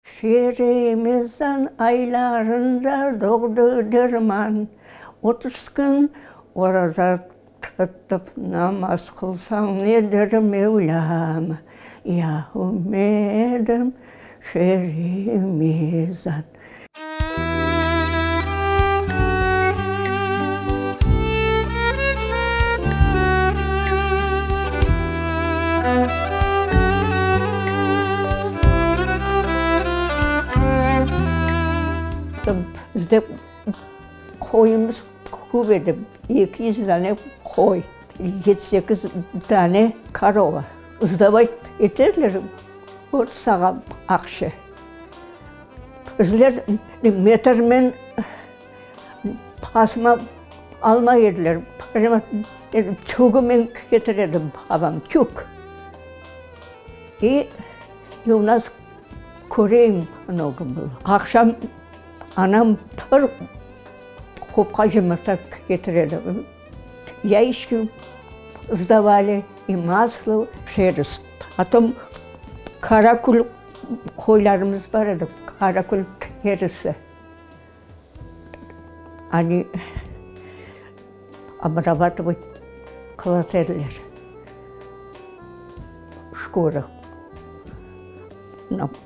Şerimizan aylarında doğdı derman, 30 kün oraza tutıp namaz qılsañ nedir Mevlâm, ya ümmedim Şerimizan. Bizde qoyumız köp edi, 200 dane qoy, yedi-sekiz dane korova. Sdavayt eterler, ot sağa aqça. Bizler metrmen pasma almay ediler, tügümen ketire edi babam, tük. İ u nas kurey mnogo bylo. Aqşam anam bir qopqa yımırta ketire edi. Yaişki sdavali, i maslo pişiririz. Potom qarakül qoylarımız bar edi, qarakül terisi. Oni obrabatıvat qıla ediler, şkura,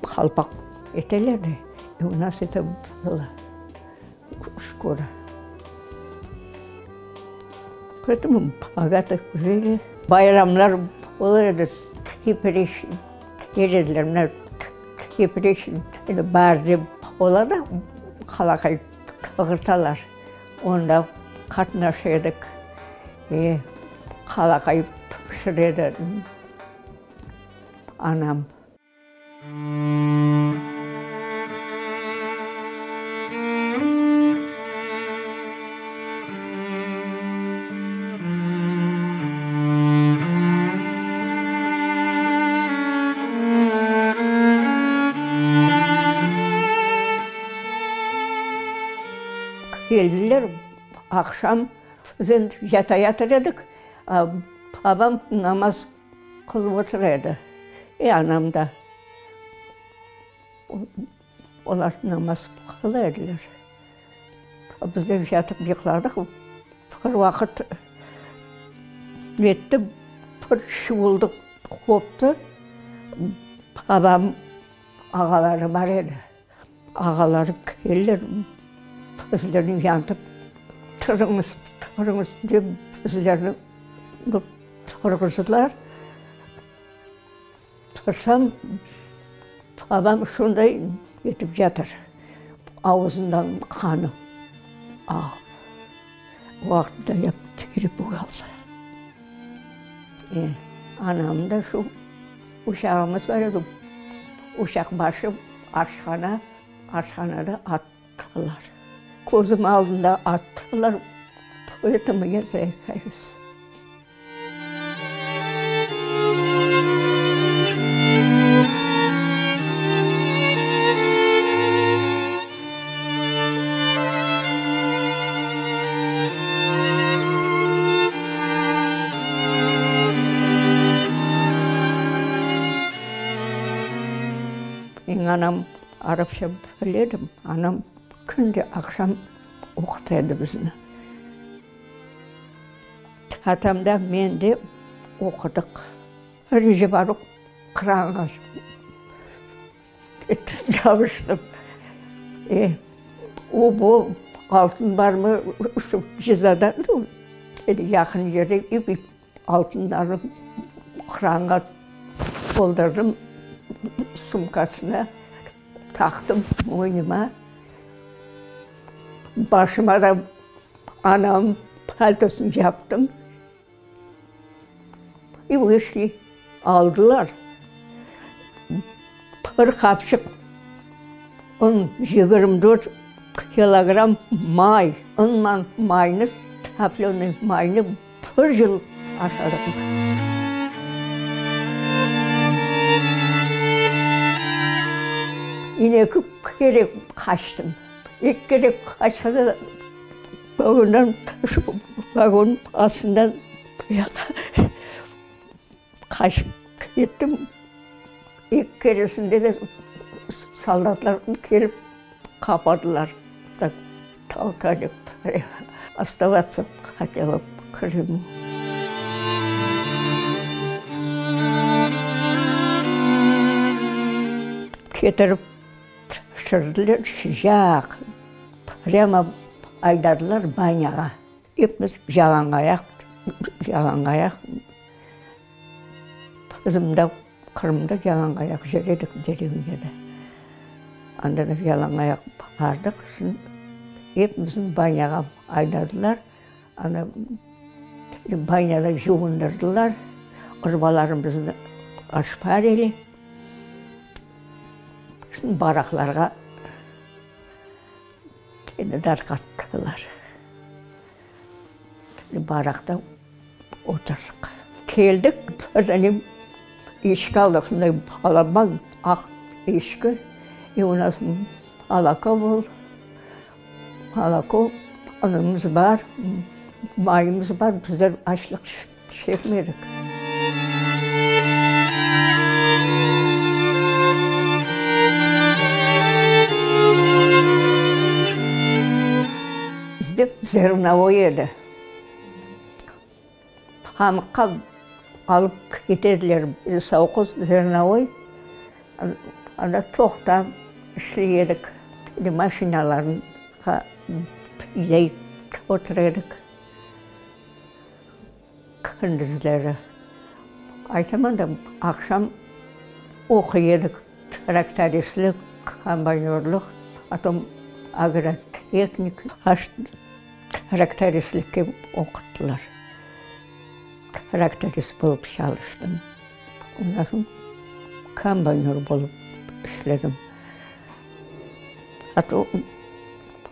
qalpaq eteler de, i u nas eto было, şkura. Poetomu bogato jili. Bayramlar olur edi, kipriş kerediler, mına kipriş bar dep ola da, qalaqay qığırtalar. Onda qatnaşa edik. E, qalaqay pişire edi anam. Keldiler aqşam, biz endi yata-yatır edik, babam namaz qılıp otura edi. E, anam da. Olar namaz qıla ediler. Bizler yatıp yuqladıq. Bir vaqıt netti, bir şuvuldı qoptı. Babam ağaları bar edi. Ağaları keldiler, bizlerni yantıp, Turıñız, turıñız, dep bizlerni turğızdılar. Tursam, babam şunday etip yatır, avuzından qanı ağıp. O vaqıtta ya perepugalsa. E, anam da şu uşağımız bar edi, uşaq başı aşhana, aşhanada attılar. Közüm aldında attılar, poetomu ya zaikayus. Menim anam arapça bile edi, anam künde aqşam oquta edi bizni. Tatam da, men de oqudıq. Recep Aruq qıranğa Çalıştım. E, o, bu altın barmı, şu cezadan yaqın yerde altınlarnı kranğa toldurdım, sumkasına taqtım moynuma. Başıma da anam paltosını yaptım. İ vışli, aldılar. Bir qapçıq un, 24 kilogramm may, unman maynı, toplenıy maynı bir yıl aşadıq. İneki kere qaçtım. Eki kere qaçqanda da Vagondan, şu vagon astından qaçıp kettim. Eki keresinde de. Soldatlar kelip qapadılar, tak tolkali, ostavatsa hotela v Krımu. Ketirip tüşürdiler, sıcaq, prâmo aydadılar banyağa. Epimiz yalanayaq, yalanayaq, bizim de Qırımda yalanayaq yüre edik derevnâda. Anda da yalanayaq bardıq, soñ epimizni banyağa aydadılar. Anda banyada yuvundırdılar, urbalarımıznı oşparili, soñ baraklarğa kene darqattılar. Barakta oturdıq. Keldik, bir dane eçki aldıq, şunday balaban aq eçki, i u nas moloko bol, moloko, unımız bar, mayımız bar, bizler açlıq çekmedik. Bizde zernovoy edi. Pamıqqa alıp ketediler sovhoz zernovoy, anda toqtap işley edik, maşinalarğa otura edik kündüzleri. Aytaman da, aqşam oquy edik, traktoristlik, kombaynörlıq, potom agrotehnik. Traktoristlikke oquttılar. Traktorist bolıp çalıştım. Ondan soñ kombaynör bolıp işledim.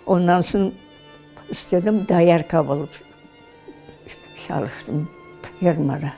Ondan soñ istedim doyarka bolıp çalıştım fermada.